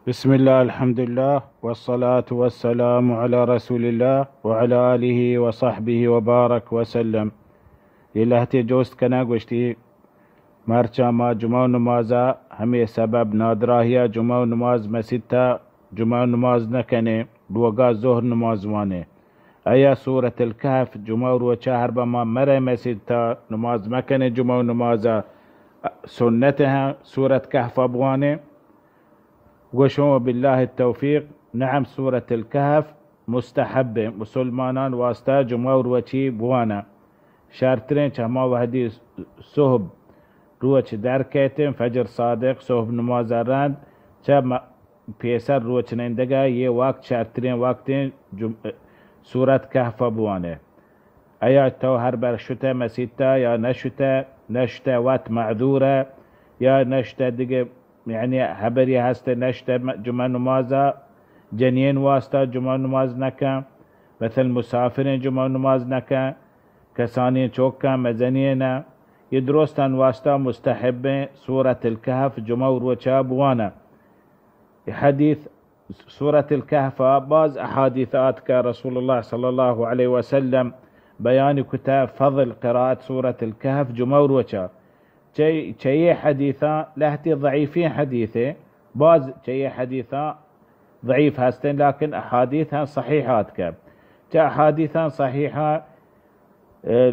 بسم الله، الحمد لله، والصلاة والسلام على رسول الله وعلى آله وصحبه وبارك وسلم. یہ لہتے جوست کنا گوشتی، مرچاں ما جمعہ نمازا ہمے سبب نادراہیا جمعہ نماز مسیتا جمعہ نماز نہ کنے، لوگا ظہر نماز وانے۔ ایا سورة الکہف جمعہ روچا ہر بما مرے مسیتا نماز مکنے، جمعہ نمازا سنت ہیں سورت کہفا بوانے؟ گوشوں، وباللہ التوفیق، نعم، سورة الکہف مستحب، مسلمانان واسطہ جمعہ و روچی بوانا۔ شرتریں چہ ہما وہدی صحب روچ در کیتیں، فجر صادق، صحب نماز رند، چہ م-، پیسر روچ نندگا یہ وقت شرتریں وقتیں جم-، سورت کہف بوانے۔ ایا تو ہر بر شتہ مسیتا یا نشتہ؟ نشتہ وت معذورہ، یا نشتہ دگہ یعنی ہبری ہست نشتہ م-، جمعہ نمازا، جنین واسطہ جمعہ نماز نکن، مثل مسافریں جمعہ نماز نکن، کسانی چوکاں مزنین، یہ درستان واسطہ مستحبیں سورة الکہف جمعہ و روچا بوانا۔ یہ حدیث سورة الکہف باز احادیث آتکہ رسول اللہ صلی اللہ علیہ وسلم بیان کتہ فضل قراءة سورة الکہف جمعہ و روچا۔ چہ، چہ یہ حدیثاں لہتی ضعیفیں حدیثے، باز چہ یہ حدیثاں ضعیف ہستیں، لیکن احادیث ہم صحیح آتکہ۔ چہ احادیثاں صحیحہ، اے،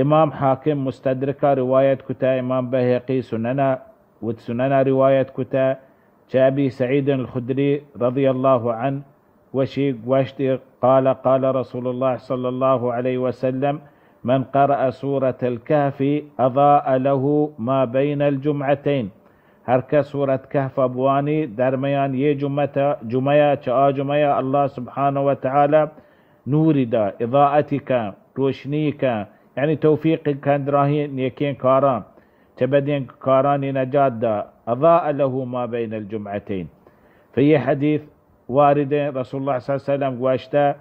امام حاکم مستدرکا روایت کتہ، امام بیہقی سننا، وت سننا روایت کتہ، چہ ابی سعید الخدری رضی اللہ عنہ، گوشی، گوشتی، قال، قال رسول اللہ صلی اللہ علیہ وسلم، من قرأ سورة الکہف اضاء له ما بین الجمعتین۔ ہر کس سورت کہف بوانی، درمیان یہ جمعہ تا، جمعہ چہ آ جمعہ اللہ سبحانہ و تعالی نوری دا، اضاءتی کن، روشنی کن، یعنی توفیق کن دراہیں نیکیں کاراں، چہ بدیں کارانی نجات دا، اضاء له ما بین الجمعتین۔ فی حدیث واردیں، رسول اللہ صلی اللہ علیہ وسلم گوشتہ،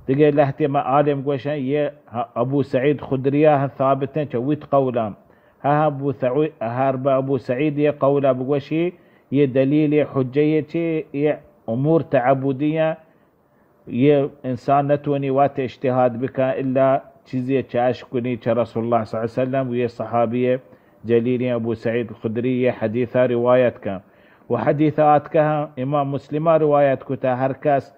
دگہ لہتے ما عالم گوشن، یہ ابو سعید خدریہ ہم ثابتیں چہ وت قولاں۔ ہاں ابو سعود، ہر بہ ابو سعید یہ قولا بگوشی، یہ دلیل، یہ حجہ یہ چی، یہ امور تعبدیہ، یہ انسان نتونی وت اجتہاد بکن الا چیزی چہ اشکنی چہ رسول اللہ صلی اللہ علیہ وسلم و یہ صحابی جلیلیں ابو سعید خدری یہ حدیثہ روایت کن۔ و حدیث آتکہ ہم امام مسلمہ روایت کتہ، ہر کس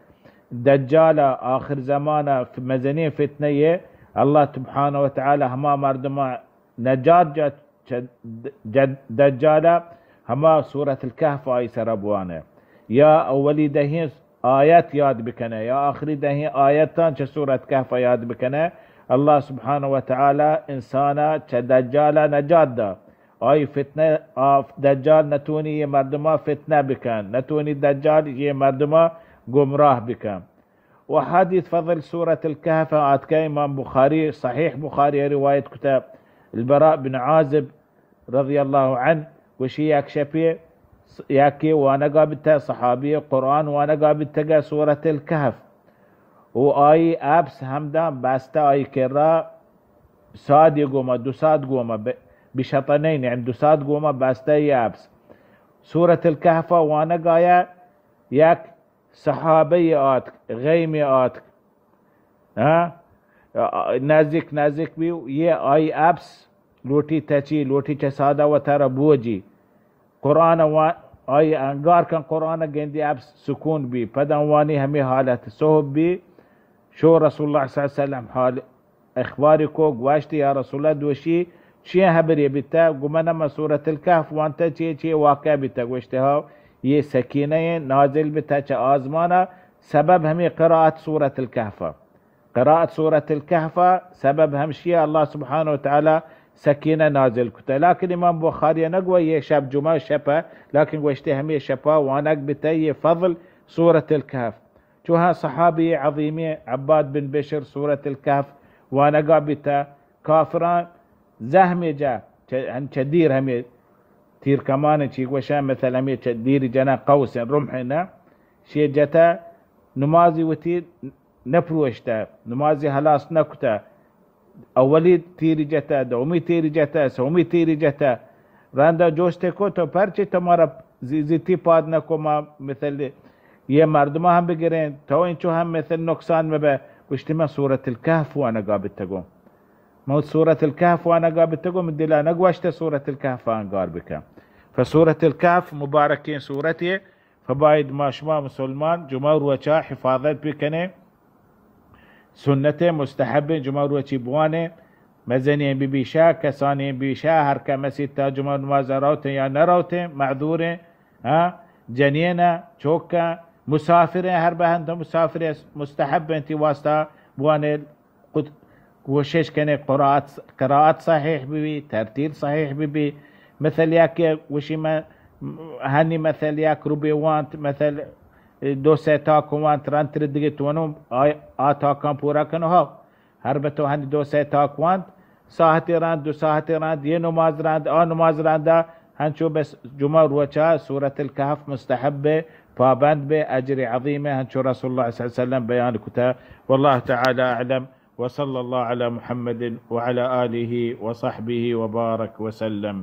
دجال آخر زمانہ ف-، مزنیں فتنہ یہ اللہ سبحانہ و تعالی ہما مردمہ نجات جت چہ د-، جد-، دجالا، ہما سورة الکہف آئی سرا بوانہ، یا اولی دہیں آیت یاد بکنہ، یا آخری دہیں آیتاں چہ سورة کہف یاد بکنہ، اللہ سبحانہ و تعالی انسانا چہ دجالا نجات دا۔ آئی فتنہ، آ دجال نتونی یہ مردما فتنہ بکن، نتونی دجال یہ مردما گمراہ بکن۔ و حدیث فضل سورة الکہف آتکہ، امام بخاری، صحیح بخاری روایت کتہ، البراء بن عازب رضی اللہ عنہ گوشی، یک شپے یکے وانگا بیتہ، صحابی قرآن وانگا بیتگہ سورة الکہف، و آئی اپس ہمدا بستہ آئی کرا سادی گوما، دو ساد گوما، ب-، بشطنین، یعنی دو ساد گوما بستہ ای اپس۔ سورة الکہف وانگایا یک صحابہ آتک، غیمے آتک۔ ہاں؟ نزیک، نزیک بی، یہ آئی اپس لوٹی تچی، لوٹی چہ سادا وتارا بوجی۔ قرآن وا-، آئی انگار کن قرآن گندی اپس سکون بی۔ پدا وانی ہمیں حالت صحب بی۔ شو رسول اللہ صلی اللہ علیہ وسلم حال اخباری کو، گوشت، یا رسول اللہ، دوشی چی حبری بیتہ؟ گو من ہما سورة الکہف وانتہ، چی چی واقعہ بیتہ؟ گوشت، ہاو، یہ سکینہ نازل بیتہ چہ آزمانا، سبب ہمیں قرائت سورة الکہف۔ قرائت سورة الکہف سبب ہمشی اللہ سبحانہ و تعالی سکینہ نازل کتہ۔ لیکن امام بخاری نگو یہ شپ جمعہ شپہ، لیکن گوشتے ہمیں شپا وانگ بیتہ یہ فضل سورة الکہف۔ چوہاں صحابی عظیمی عباد بن بشر سورة الکہف وانگا بیتہ، کافراں زہمے جا، چہ، ہن چہ دیر ہمے تیر کمان چی گوشاں، مثل ہمے چہ دیر جناں قوس رمح نہ، شے جتہ نمازی وتی نپروشتہ، نمازی ہلاس نکتہ، اولی تیری جتہ، دومی تیری جتہ، سومی تیری جتہ، رندا جوشتے کو تو پرچے تو مارا زی-، زیتی پاد نکو، ما مثل یہ مردماں ہم بگریں، تو انچو ہم مثل نقصان مبہ۔ گوشتی من سورت الکہف وانگا بتگوں۔ من سورت الکہف وانگا بتگوں، من دلا نگوشتہ سورت الکہف انگار بکن۔ فسورت الکہف مبارکیں سورتے، فباید ما شما مسلمان جمعہ روچا حفاظت بکنیں۔ سنت مستحب جمعہ روچی بوانیں۔ مزنیں ببی شہ، کسانیں ببی شہ، ہر کہ مسیت تا جمعہ نماز روتیں یا نروتیں، معذوریں، ہاں، جنین، چوک، مسافریں، ہر بہن تو مسافر مستحب انتی واسطہ بوانیں۔ خود کوشش کنے قرآت، قرآت صحیح ببی، ترتیل صحیح ببی۔ مثل یک وشی من ہنی مثل یک روبے وانت، مثل دو سہ تاک وانت، رند تر دگہ تو انو آ، آ تاکاں پورا کنو ہاو۔ ہر بہ تو ہنی دو سہ تاک وانت، ساعتے رند، دو ساعتے رند، یہ نماز رند، آ نماز رند، ہنچو بس جمعہ روچا سورت الکہف مستحب بے، پابند بے، اجر عظیم ہے، ہنچو رسول اللہ صلی اللہ علیہ وسلم بیان کتا۔ واللہ تعالی اعلم، وصلی اللہ علی محمد وعلی آلہ وصحبہ وبارک وسلم۔